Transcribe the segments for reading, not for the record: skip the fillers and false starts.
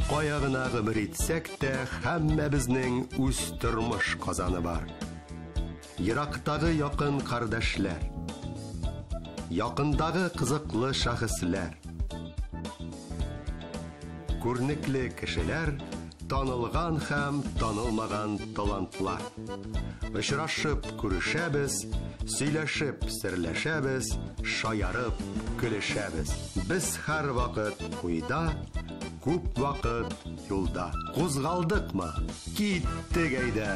Кая гына гомер итсәк тә, һәммәбезнең үз тормыш казаны бар. Ерактагы якын кардәшләр, якындагы кызыклы шәхесләр, күренекле кешеләр, танылган һәм танылмаган талантлар. Очрашып күрешәбез, сөйләшеп серләшәбез, шаярып көлешәбез. Без һәрвакыт уйда, күп вакыт юлда. Кузгалдыкмы? Киттек әйдә!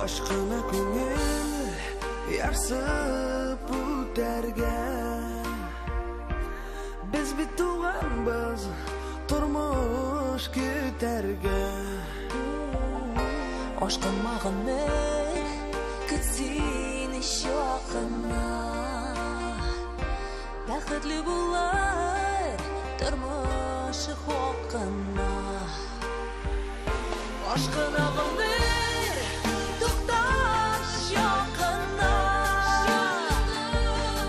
Ашкына күңел ярсып үтәргә. Без бит туганбыз тормыш көтәргә. Ашкынма гомер, көт син чакына. Бәхетле булыр тормыш хакына. Ашкына гомер, тукташ якына.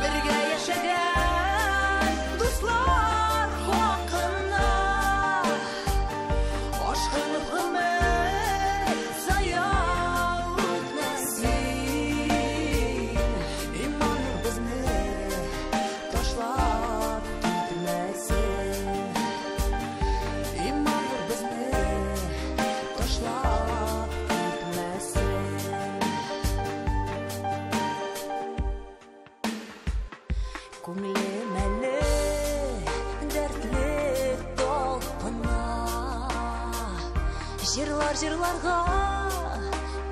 Бергә яшәгән дуслар хакына. Ашкынып гомер зая үтмәсен. Иман безне ташлап китмәсен. Иман безне ташлап китмәсен. Күңелем әле дәртле талпына. Җырлар җырларга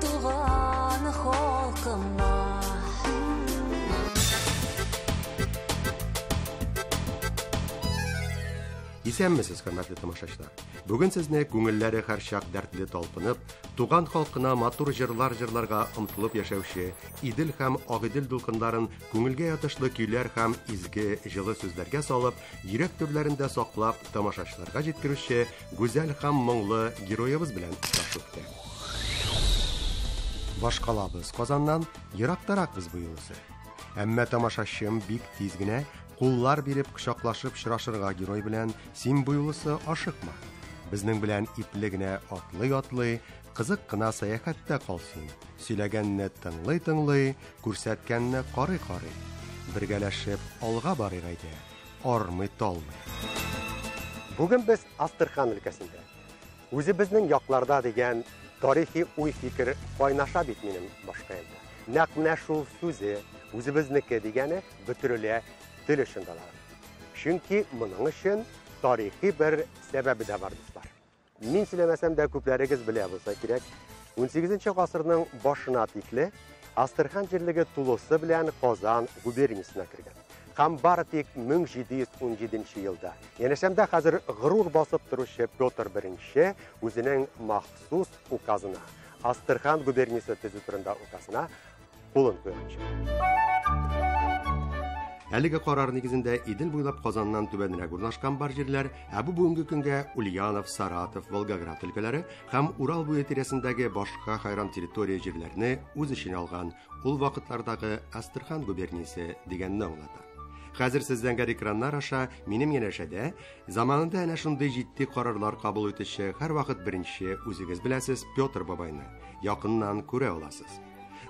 туган халкыма. Исәнмесез, хөрмәтле тамашачылар. Бүген сезне күңелләре һәрчак дәртле талпынып, туган халкына матур җырлар җырларга омтылып яшәүче, Идел һәм Агыйдел дулкыннарын күңелгә ятышлы көйләр һәм изге җылы сүзләргә салып, йөрәк түрләрендә саклап тамашачыларга җиткерүче гүзәл һәм моңлы героебыз белән очрашу көтә. Башкалабыз Казаннан ерактарак без бу юлысы. Әмма тамашачым бик тиз генә куллар биреп кочаклашып очрашырга герой белән син бу юлысы ашыкма. Безнең белән ипле генә атлый-атлый, кызык кына сәяхәттә калсын. Сөйләгәнне тыңлый-тыңлый, күрсәткәнне карый-карый. Бергәләшеп алга барыйк әйдә, армый-талмый. Бүген без Астрахань өлкәсендә. Үзебезнең якларда дигән тарихи уй-фикер кайнаша бит минем башкаемда. Нәкъ менә шул сүзе, үзебезнеке дигәне бөтерелә тел очында да. Чөнки моның өчен тарихи бер сәбәбе дә бар, дуслар. Мин сөйләмәсәм дә күпләрегез белә булса кирәк. 18 гасырның башына тикле Астрахань җирлеге тулысы белән Казан губерниясенә кергән. Һәм бары тик 1717 елда янәшәмдә хәзер горур басып торучы Петр I үзенең махсус указына, Астрахань губерниясе төзү турында указына кулын куйганчы. Әлеге карар нигезендә Идел буйлап Казаннан түбәнрәк урнашкан бар җирләр, ә бу бүгенге көнгә Ульянов, Саратов, Волгоград өлкәләре һәм Урал буе тирәсендәге башка хайран территория җирләрне үз эченә алган ул вакытлардагы Астрахань губерниясе дигәнне аңлата. Хәзер сез зәңгәр экраннар аша минем янәшәдә заманында әнә шундый җитди карарлар кабул итүче һәрвакыт беренче үзегез беләсез Петр бабайны якыннан күрә аласыз.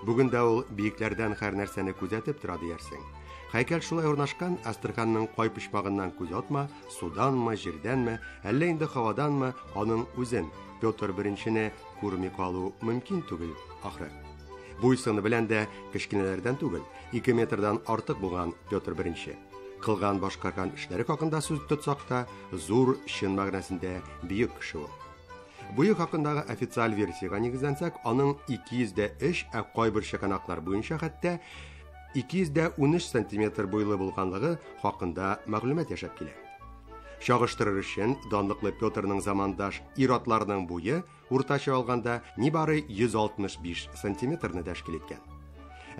Бүген дә ул биекләрдән һәр нәрсәне күзәтеп тора диярсең. Һәйкәл шулай урнашкан, Астраханның кай почмагыннан күз атма, суданмы, җирдәнме, әллә инде һаваданмы, аның үзен, Петр I-не күрми калу мөмкин түгел, ахры. Буй-сыны белән дә кечкенәләрдән түгел, 2 метрдан артык булган Петр I. Кылган башкарган эшләре хакында сүз тотсак та, зур чын мәгънәсендә бөек кеше ул. Буе хакындагы официаль версиягә нигезләнсәк, аның 203, ә кайбер чыганаклар буенча хәтта 213 сантиметр буйлы булганлыгы хакында мәгълүмат яшәп килә. Чагыштырыр өчен, данлыклы Петрның замандаш ир-атларының буе уртача алганда нибары 165 сантиметрны тәшкил иткән.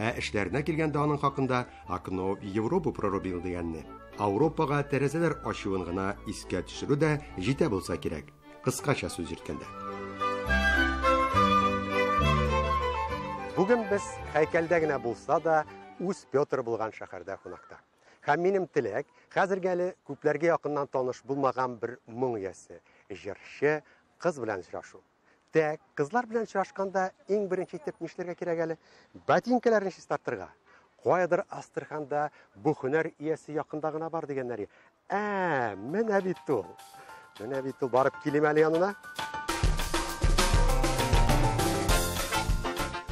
Ә эшләренә килгәндә аның хакында «Окно в Европу прорубил» дигәнне, Ауропага тәрәзәләр ачуын гына искә төшерү дә җитә булса кирәк, кыскача сүз йөрткәндә. Бүген без һәйкәлдә генә булса да үз Петр булган шәһәрдә кунакта. Һәм минем теләк, хәзергә әле күпләргә якыннан таныш булмаган бер моң иясе, җырчы кыз белән очрашу. Тәк, кызлар белән очрашканда иң беренче итеп нишләргә кирәк әле? Ботинкаларны чистартырга. Каядыр Астраханда бу һөнәр иясе якында гына бар дигәннәр. Ә, менә бит ул. Менә бит ул, барып килим әле янына.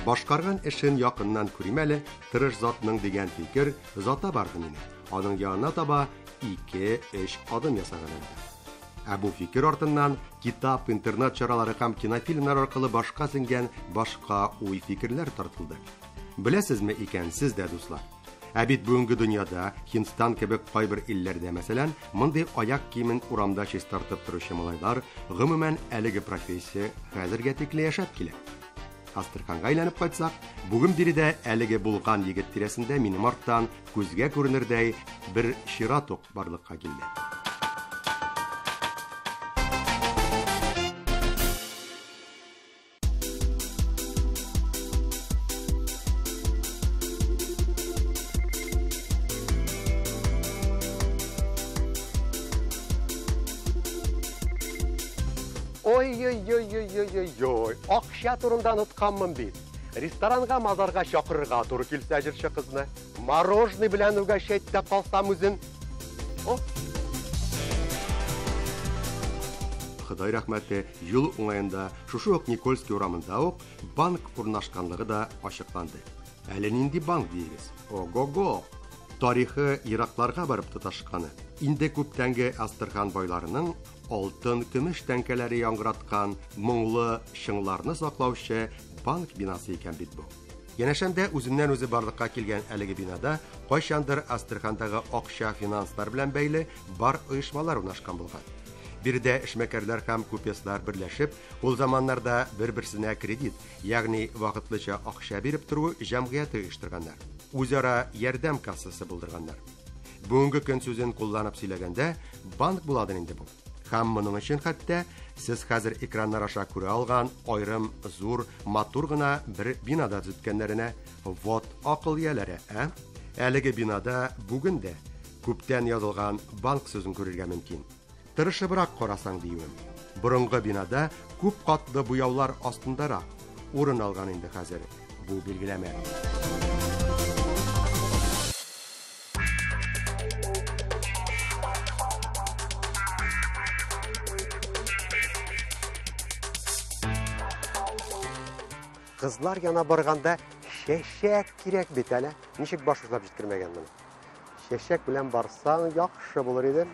Башкарган эшен якыннан күрим әле, тырыш затның дигән фикер зата барды мине. Аның янына таба 2-3 адым ясаган инде. Ә бу фикер артыннан китап, интернет чаралары һәм кинофильмнар аркылы башка сеңгән башка уй-фикерләр тартылды. Беләсезме икән сез дә, дуслар? Ә бит бүгенге дөньяда Һиндстан кебек кайбер илләрдә, мәсәлән, мондый аяк киемен урамда чистартып торучы малайлар, гомумән әлеге профессия хәзергә тикле яшәп килә. Астраханга әйләнеп кайтсак, бүген биредә әлеге булган егет тирәсендә минем арттан күзгә күренердәй бер чират ук барлыкка килде. Ой-ой-ой-ой-ой-ой-ой, акча турында онытканмын бит. Ресторанга мазарга чакырырга туры килсә җырчы кызны, мороженое белән угощать итә калсам үзен. О! Ходай рәхмәте, юл уңаенда шушы ук Никольский урамында ук банк урнашканлыгы да ачыкланды. Әле нинди банк диегез? Ого-го! Тарихы еракларга барып тоташканы. Инде күптәнге Астрахань байларының алтын көмеш тәңкәләре яңгыраткан моңлы чыңларны саклаучы банк бинасы икән бит бу. Янәшәмдә үзеннән үзе барлыкка килгән әлеге бинада кайчандыр Астрахандагы акча финанслар белән бәйле бар оешмалар урнашкан булган. Биредә эшмәкәрләр һәм купецлар берләшеп, ул заманнарда бер-берсенә кредит, ягъни вакытлыча акча биреп тору җәмгыяте оештырганнар. Үзара ярдәм кассасы булдырганнар. Бүгенге көн сүзен кулланып сөйләгәндә, банк буладыр инде бу. Һәм моның өчен хәтта сез хәзер экраннар аша күрә алган аерым зур, матур гына бер бинада төзеткәннәренә вот акыл ияләре, ә? Әлеге бинада бүген дә күптән язылган банк сүзен күрергә мөмкин. Тырышыбрак карасаң диюем. Борынгы бинада күп катлы буяулар астындарак урын алган инде хәзер бу билгеләмә. Кызлар яна барганда чәчәк кирәк бит әле. Ничек баш учлап җиткермәгән моны? Чәчәк белән барсаң яхшы булыр иде.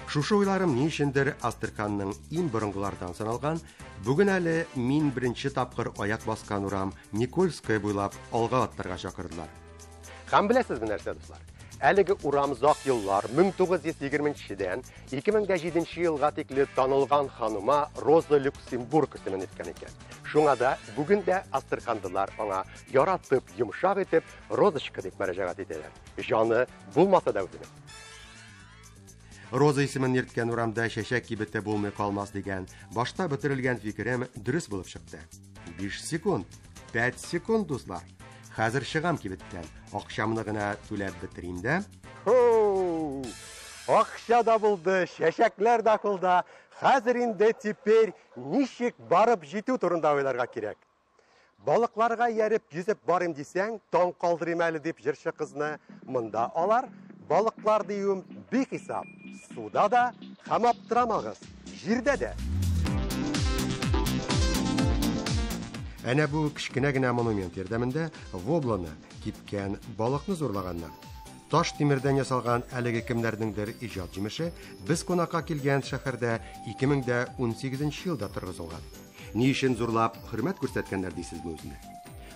Шушы уйларым ни өчендер Астраханның иң борынгылардан саналган, бүген әле мин беренче тапкыр аяк баскан урам Никольская буйлап алга атларга чакырдылар. Һәм беләсезме нәрсә, дуслар? Әлеге урам озак еллар 1920-дән 2007 елга тикле танылган ханыма Роза Люксембург исемен йөрткән икән. Шуңа да бүген дә астрахандылар аңа яратып, йомшак итеп Розочка дип мөрәҗәгать итәләр. Җаны булмаса да үзенең. Роза исемен йөрткән урамда чәчәк кибете булмый калмас дигән башта бетерелгән фикерем дөрес булып чыкты. 5 секунд, 5 секунд, дуслар. Хәзер чыгам кибеттән. Акчамны гына түләп бетерим дә. Хо! Акча да булды, чәчәкләр дә кулда. Хәзер инде теперь ничек барып җитү турында уйларга кирәк. Балыкларга ияреп йөзеп барыйм дисәң, таң калдырыйм әле дип җырчы кызны монда алар. Балыклар диюем бихисап. Суда да һәм аптырамагыз, җирдә дә. Әнә бу кечкенә генә монумент ярдәмендә вобланы, кипкән балыкны зурлаганнар. Таш тимердән ясалган әлеге кемнәрнеңдер иҗат җимеше без кунакка килгән шәһәрдә 2018 елда торгызылган. Ни өчен зурлап хөрмәт күрсәткәннәр дисезме үзенә?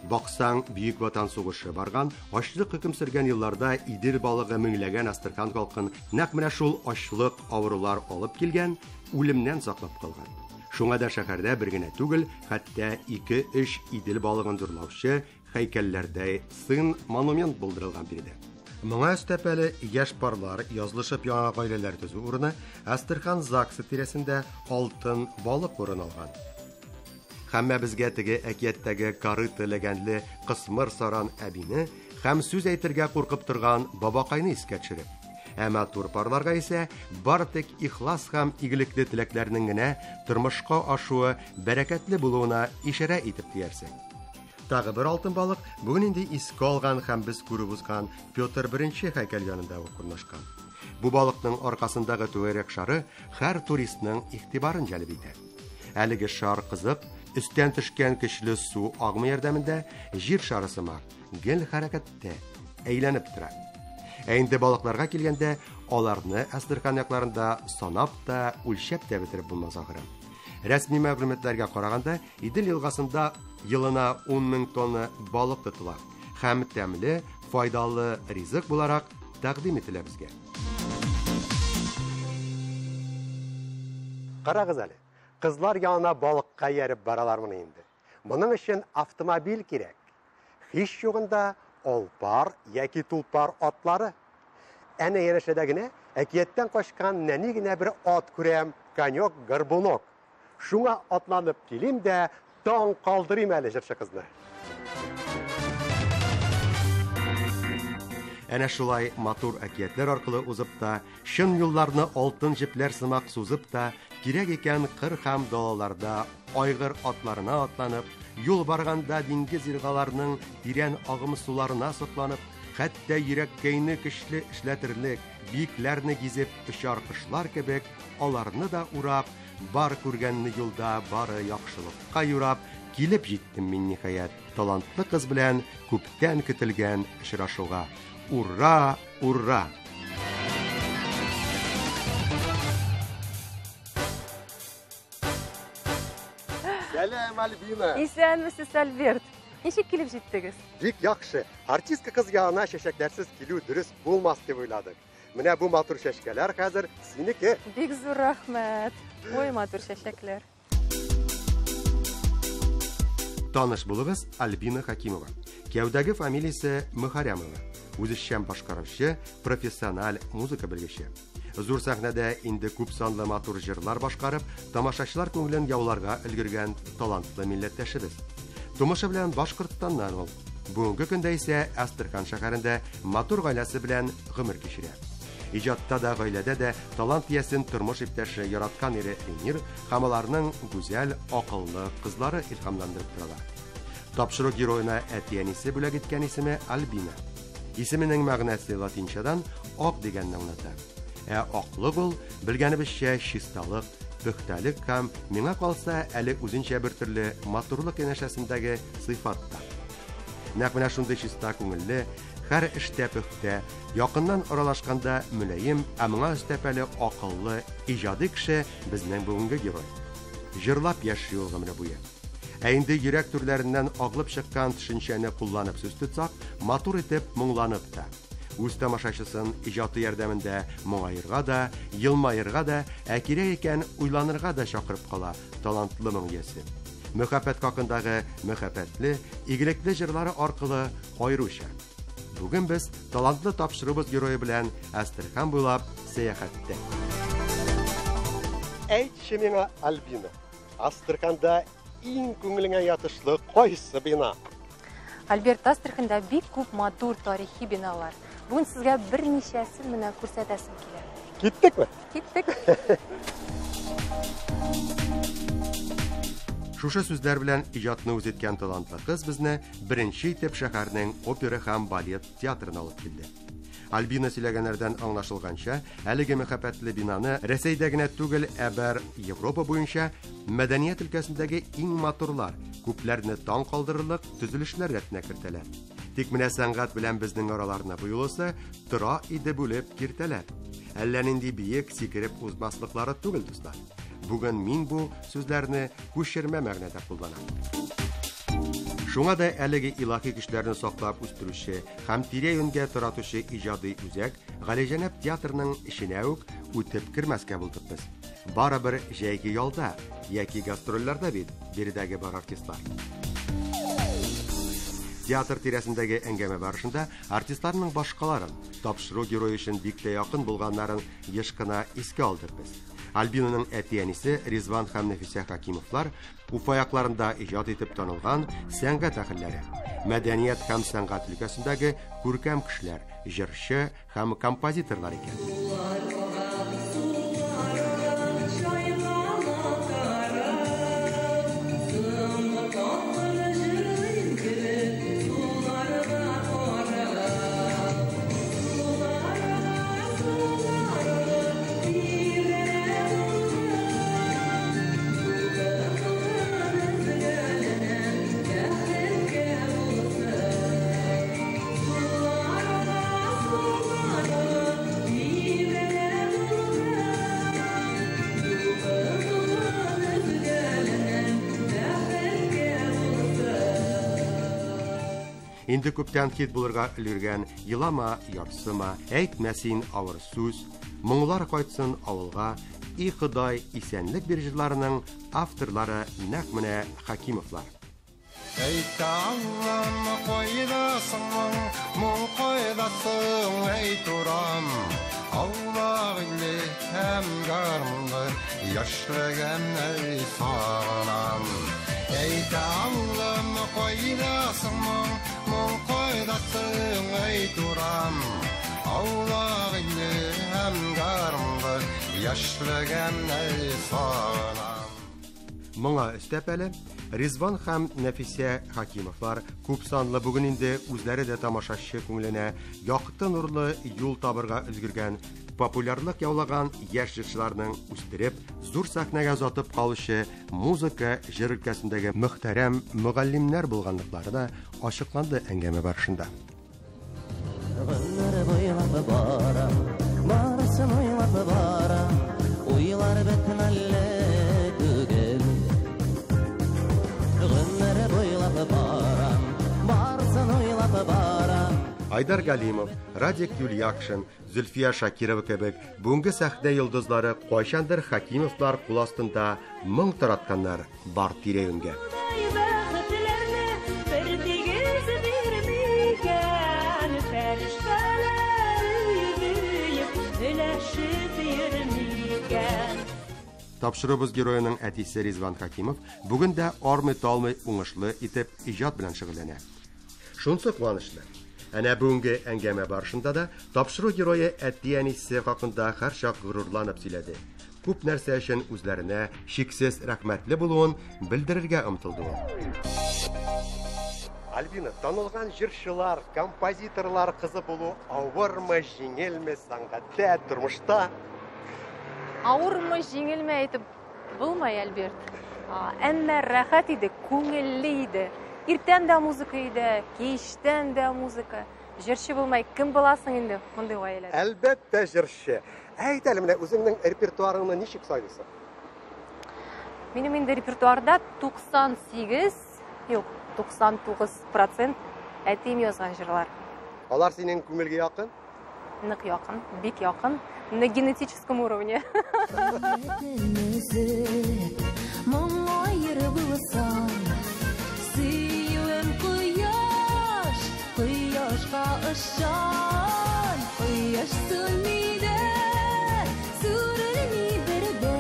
Баксаң, Бөек Ватан сугышы барган, ачлык хөкем сөргән елларда Идел балыгы меңләгән Астрахань халкын нәкъ менә шул ачлык, авырулар алып килгән, үлемнән саклап калган. Шуңа да шәһәрдә бер генә түгел, хәтта 2-3 Идел балыгын зурлаучы һәйкәлләрдәй сын монумент булдырылган биредә. Моңа өстәп әле яшь парлар язылышып яңа гаиләләр төзү урыны Әстерхан ЗАГСы тирәсендә алтын балык урын алган. Һәммәбезгә теге әкияттәге корыто ләгәнле кысмыр саран әбине һәм сүз әйтергә куркып торган бабакайны искә төшереп. Ә матур парларга исә бары тик ихлас һәм игелекле теләкләрнең генә тормышка ашуы бәрәкәтле булуына ишарә итеп диярсең. Тагы бер алтын балык бүген инде искә алган һәм без күреп узган Петр I һәйкәл янында ук урнашкан. Бу балыкның аркасындагы түгәрәк шары һәр туристның игътибарын җәлеп итә. Әлеге шар кызык, өстән төшкән көчле су агымы ярдәмендә җир шары сымак гел хәрәкәттә, әйләнеп тора. Ә инде балыкларга килгәндә, аларны Әстерхан якларында санап та, үлчәп тә бетереп булмас ахыры. Рәсми мәгълүматларга караганда, Идел елгасында елына 10 мең тонна балык тотыла һәм тәмле, файдалы ризык буларак тәкъдим ителә безгә. Карагыз әле, кызлар янына балыкка ияреп баралар моны инде. Моның өчен автомобиль кирәк. Һич югында алпар яки тулпар атлары. Әнә янәшәдә генә әкияттән качкан нәни генә бер ат күрәм, конек-горбунок. Шуңа атланып килим дә, таң калдырыйм әле җырчы кызны. Әнә шулай матур әкиятләр аркылы узып та, чын юлларны алтын җепләр сымак сузып та, кирәк икән кыр һәм далаларда айгыр атларына атланып, юл барганда диңгез елгаларының тирән агым суларына сокланып, хәтта йөрәккәйне көчле эшләтерлек, биекләрне гизеп очар кошлар кебек, аларны да урап, бар күргәнне юлда бары яхшылыкка юрап, килеп җиттем мин ниһаять талантлы кыз белән күптән көтелгән очрашуга. Ура, ура! Сәлам, Альбина! Исәнмесез, Альберт! Ничек килеп җиттегез? Бик яхшы. Артистка кыз янына чәчәкләрсез килү дөрес булмас дип уйладык. Менә бу матур чәчкәләр хәзер синеке. Бик зур рәхмәт. Ой, матур чәчәкләр. Таныш булыгыз, Альбина Хакимова. Кияүдәге фамилиясе Мөхәрәмова. Үзешчән башкаручы, профессиональ музыка белгече. Зур сәхнәдә инде күп санлы матур җырлар башкарып, тамашачылар күңелен яуларга өлгергән талантлы милләттәшебез. Тумышы белән Башкортстаннан ул. Бүгенге көндә исә Әстерхан шәһәрендә матур гаиләсе белән гомер кичерә. Иҗатта да, гаиләдә дә талант иясен тормыш иптәше, яраткан ире Ленир һәм аларның гүзәл, акыллы кызлары илһамландырып торалар. Тапшыру героена әти-әнисе бүләк иткән исеме Альбина. Исеменең мәгънәсе латинчадан ак дигәнне аңлата. Ә аклык ул, белгәнебезчә, чисталык, пөхтәлек һәм, миңа калса, әле үзенчә бер төрле матурлык янәшәсендәге сыйфат та. Нәкъ менә шундый чиста күңелле, һәр эштә пөхтә, якыннан аралашканда мөлаем, ә моңа өстәп әле акыллы, иҗади кеше безнең бүгенге герой. Җырлап яши ул гомере буе. Ә инде йөрәк түрләреннән агылып чыккан төшенчәне кулланып сүз тотсак, матур итеп моңланып та. Үз тамашачысын иҗаты ярдәмендә моңаерга да, елмаерга да, ә кирәк икән уйланырга да чакырып кала талантлы моң иясе. Мөхәббәт хакындагы мөхәббәтле, игелекле җырлары аркылы аеруча. Бүген без талантлы тапшыруыбыз герое белән Әстерхан буйлап сәяхәттә. Әйтче миңа, Альбина, Әстерханда иң күңелеңә ятышлы кайсы бина? Альберт, Әстерханда бик күп матур тарихи биналар. Бүген сезгә берничәсен менә күрсәтәсем килә. Киттекме? Киттек. Шушы сүзләр белән иҗатны үз иткән талантлы кыз безне беренче итеп шәһәрнең опера һәм балет театрына алып килде. Альбина сөйләгәннәрдән аңлашылганча, әлеге мәхәббәтле бинаны Рәсәйдә генә түгел, ә бар Европа буенча мәдәният өлкәсендәге иң матурлар, күпләрне таң калдырырлык төзелешләр рәтенә кертәләр. Тик менә сәнгать белән безнең араларны бу юлысы тора иде бүлеп киртәләр. Әллә нинди биек сикереп узмаслыклары түгел, дуслар. Бүген мин бу сүзләрне күчермә мәгънәдә кулланам. Шуңа да әлеге илаһи көчләрне саклап үстерүче һәм тирә-юньгә таратучы иҗади үзәк Галиҗәнәп театрының эченә үк үтеп кермәскә булдык без. Барыбер җәйге ялда яки гастрольләрдә бит биредәге бар артистлар. Театр тирәсендәге әңгәмә барышында артистларның башкаларын, тапшыру герое өчен бик тә якын булганнарын еш кына искә алдык без. Альбинаның әти-әнисе Ризван һәм Нәфисә Хакимовлар Уфа якларында иҗат итеп танылган сәнгать әһелләре, мәдәният һәм сәнгать өлкәсендәге күркәм кешеләр, җырчы һәм композиторлар икән. Инде күптән хит булырга өлгергән «Елама, ярсыма», «Әйтмә син авыр сүз», «Моңлар кайтсын авылга», «И Ходай, исәнлек бир» җырларының авторлары нәкъ менә Хакимовлар. Әйтә Аллам, кайдасың моң, моң кайдасың, әй турам. Аулак иле һәм гармунлы, яшьлегемне сагынам. Әйтә Аллам, кайдасың моң, моң кайдасың, әй турам. Аулак иле һәм гармунлы, яшьлегемне сагынам. Моңа өстәп әле Ризван һәм Нәфисә Хакимовлар күп санлы бүген инде үзләре дә тамашачы күңеленә якты нурлы юл табырга өлгергән, популярлык яулаган яшь җырчыларның үстереп, зур сәхнәгә озатып калучы музыка җыр өлкәсендәге мөхтәрәм мөгаллимнәр булганлыклары да ачыкланды әңгәмә барышында. Гомер буйлап барам, барысын уйлап барам, уйлар бетмәле түгел. Гомер буйлап барам, барысын уйлап барам. Айдар Галимов, Радик Юльякшин, Зөлфия Шакирова кебек бүгенге сәхнә йолдызлары кайчандыр Хакимовлар кул астында моң таратканнар бар тирә-юньгә. Бәхетләрне бер тигез бирмикән, фәрештәләр өеп өләшеп йөрмикән. Тапшыруыбыз героеның әтисе Ризван Хакимов бүген дә армый-талмый уңышлы итеп иҗат белән шөгыльләнә. Шунысы куанычлы. Әнә бүгенге әңгәмә барышында да тапшыру герое әти-әнисе хакында һәрчак горурланып сөйләде. Күп нәрсә өчен үзләренә чиксез рәхмәтле булуын белдерергә омтылды ул. Альбина, танылган җырчылар, композиторлар кызы булу авырмы, җиңелме сәнгатьтә, тормышта? Авырмы, җиңелме әйтеп булмай, Альберт. Әмма рәхәт иде, күңелле иде. Иртән дә музыка иде, кичтән дә музыка. Җырчы булмай кем буласың инде мондый гаиләдә? Әлбәттә, җырчы. Әйт әле, менә үзеңнең репертуарыңны ничек сайлыйсың? Минем инде репертуарда 98, юк, 99% әтием язган җырлар. Алар синең күңелгә якын? Нык якын, бик якын. На генетическом уровне. Моңаер булсам, сөюем кояш, кояшка ышан, кояш сүнми дә, сүрелми бер дә.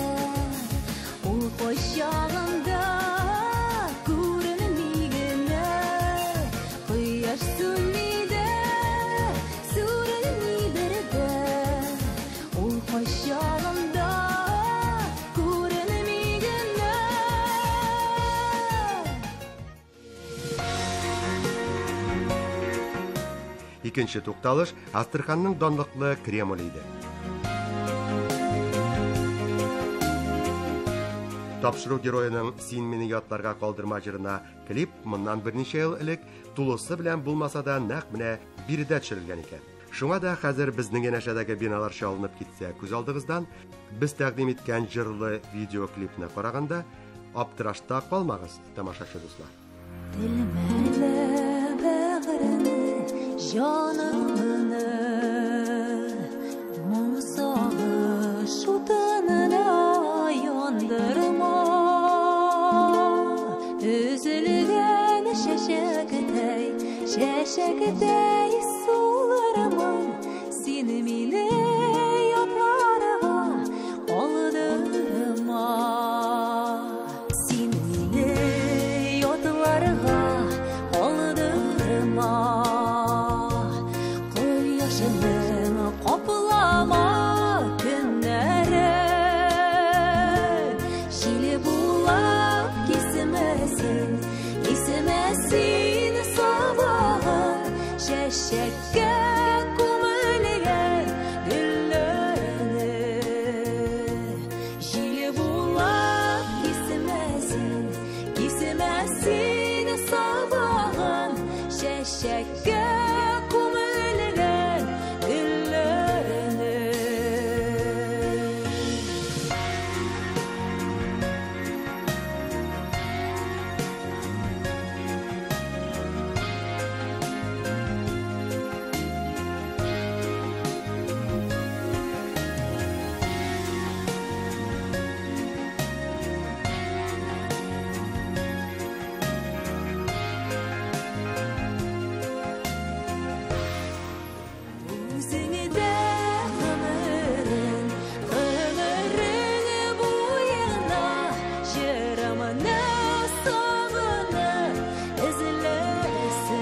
Ул кочагында күренми генә. Кояш сүнми дә, сүрелми бер дә. Ул кочагында күренми генә. Икенче тукталыш Астраханның данлыклы Кремле иде. Тапшыру героеның «Син мине ятларга калдырма» җырына клип моннан берничә ел элек тулысы белән булмаса да нәкъ менә биредә төшерелгән икән. Шуңа да хәзер безнең янәшәдәге биналар чалынып китсә күз алдыгыздан, без тәкъдим иткән җырлы видеоклипны караганда аптырашта калмагыз, тамашачы дуслар. Телмәрәм Җанымны моң сагыш утынына яндырма. Өзелгән чәчәктәй, чәчәктәй сулырмын. Син мине ятларга калдырма. Син мине ятларга калдырма. Кояшның каплама көннәре. Җил булып кисмәсен, кисмәсен сабагын. Чәчәккә күмелгән гөлләрне. Җил булып кисмәсен, кисмәсен сабагын. Чәчәккә күмелгән гөлләрне. Үзеңдә гомерең, гомерең буена җырымны сагынып эзләрсең.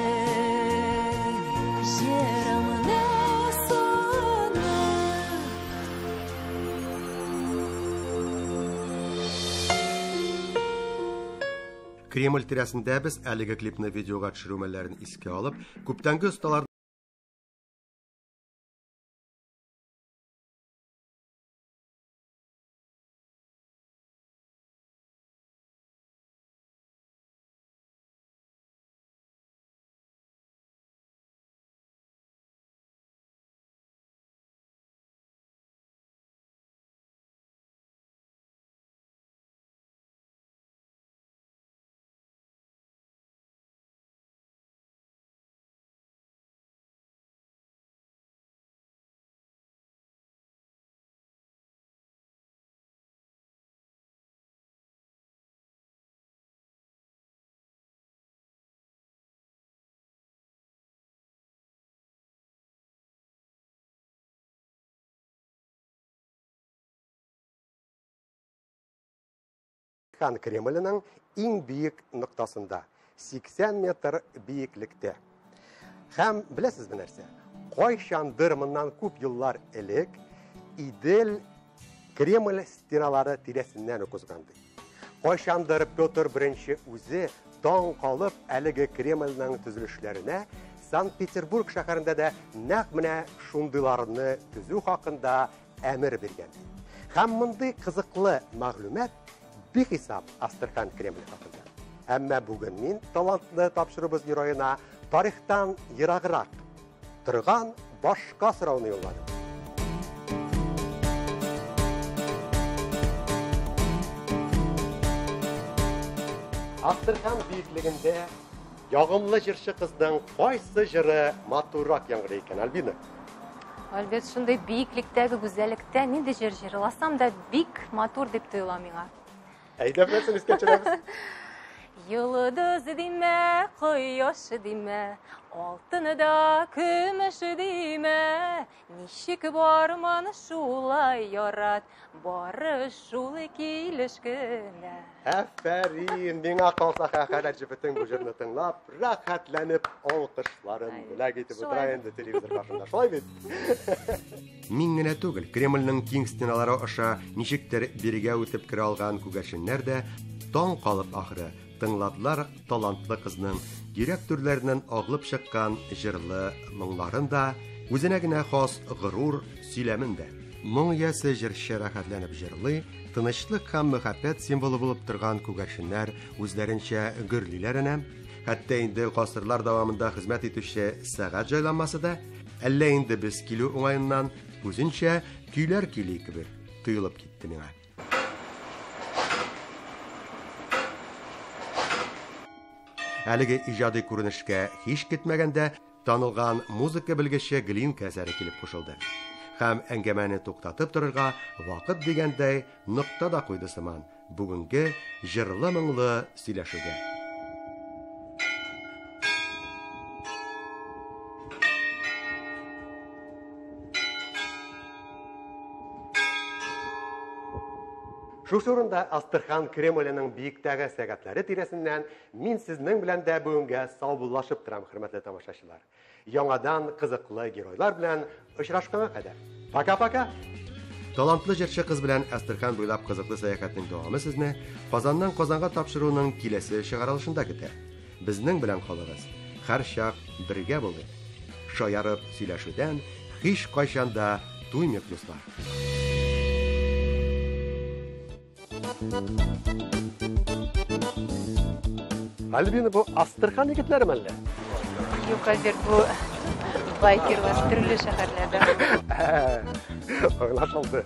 Җырымны сагынып. Кремль тирәсендә без әлеге клипны видеога төшерү мәлләрен искә алып, күптәнге осталар Хан Кремленең иң биек ноктасында, 80 метр биеклектә. Һәм беләсезме нәрсә? Кайчандыр моннан күп еллар элек Идел Кремль стеналары тирәсеннән үк узган ди. Кайчандыр Петр I үзе таң калып әлеге Кремльнең төзелешләренә Санкт-Петербург шәһәрендә дә нәкъ менә шундыйларны төзү хакында әмер биргән. Һәм мондый кызыклы мәгълүмат бихисап Астрахань Кремле хакында. Әмма бүген мин талантлы тапшыруыбыз героена тарихтан ераграк торган башка сорауны юлладым. Астрахань биеклегендә ягымлы җырчы кызның кайсы җыры матуррак яңгырый икән, Альбина? Альберт, шундый биеклектәге гүзәллектә нинди җыр җырласам да бик матур дип тоела миңа. Әйдә, берсен искә төшерәбез. Йолдыз димә, кояш димә, алтыны да көмеш димә. Ничек барман шулай ярат, бары шул килеш кенә. Афәрин, миңа калса хәләл җефетең бу җырны тыңлап, рәхәтләнеп алкышларын бүләк итеп утыра инде телевизор каршында. Шулай бит? Мин генә түгел, Кремльнең киң стеналары аша ничектер бирегә үтеп керә алган күгәрченнәр дә таң калып ахыры тыңладылар талантлы кызның йөрәк түрләреннән агылып чыккан җырлы моңларын да, үзенә генә хас горур сөйләмен дә. Моң иясе җырчы рәхәтләнеп җырлый, тынычлык һәм мәхәббәт символы булып торган күгәрченнәр үзләренчә гөрлиләр әнә. Хәтта инде гасырлар дәвамында хезмәт итүче сәгать җайланмасы да, әллә инде без килү уңаеннан үзенчә көйләр көйли кебек тоелып китте миңа. Әлеге иҗади күренешкә һич көтмәгәндә танылган музыка белгече Глинка әсәре килеп кушылды. Һәм әңгәмәне туктатып торырга вакыт дигәндәй нокта да куйды сыман бүгенге җырлы-моңлы сөйләшүгә. Шушы урында Астрхан Кремленең биектәге сәгатьләре тирәсеннән мин сезнең белән дә бүгенгә саубуллашып торам, хөрмәтле тамашачылар. Яңадан кызыклы геройлар белән очрашканга кадәр. Пока-пока! Талантлы җырчы кыз белән Әстерхан буйлап кызыклы сәяхәтнең дәвамы сезне Казаннан Казанга тапшыруның киләсе чыгарылышында көтә. Безнең белән калыгыз. Һәрчак бергә булыйк. Шаярып сөйләшүдән һич кайчан да туймыйк, дуслар. Альбина, бу Астрхан егетләре мәллә? Юк, Альберт, бу байкерлар төрле шәһәрләрдә. Аңлашылды.